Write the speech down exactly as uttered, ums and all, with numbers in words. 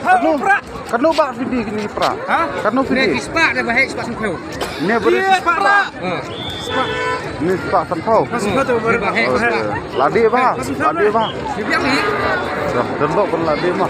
Katno, katno ba phi die kine ki pra? Ha? Katno phi die? Ki spah da ba heh spah sngewthuh. Ne ba die spah pra. Ne spah sngewthuh. Spah sngewthuh ba heh. La die ba. La die ba. Dah, dah dok kan la die ba.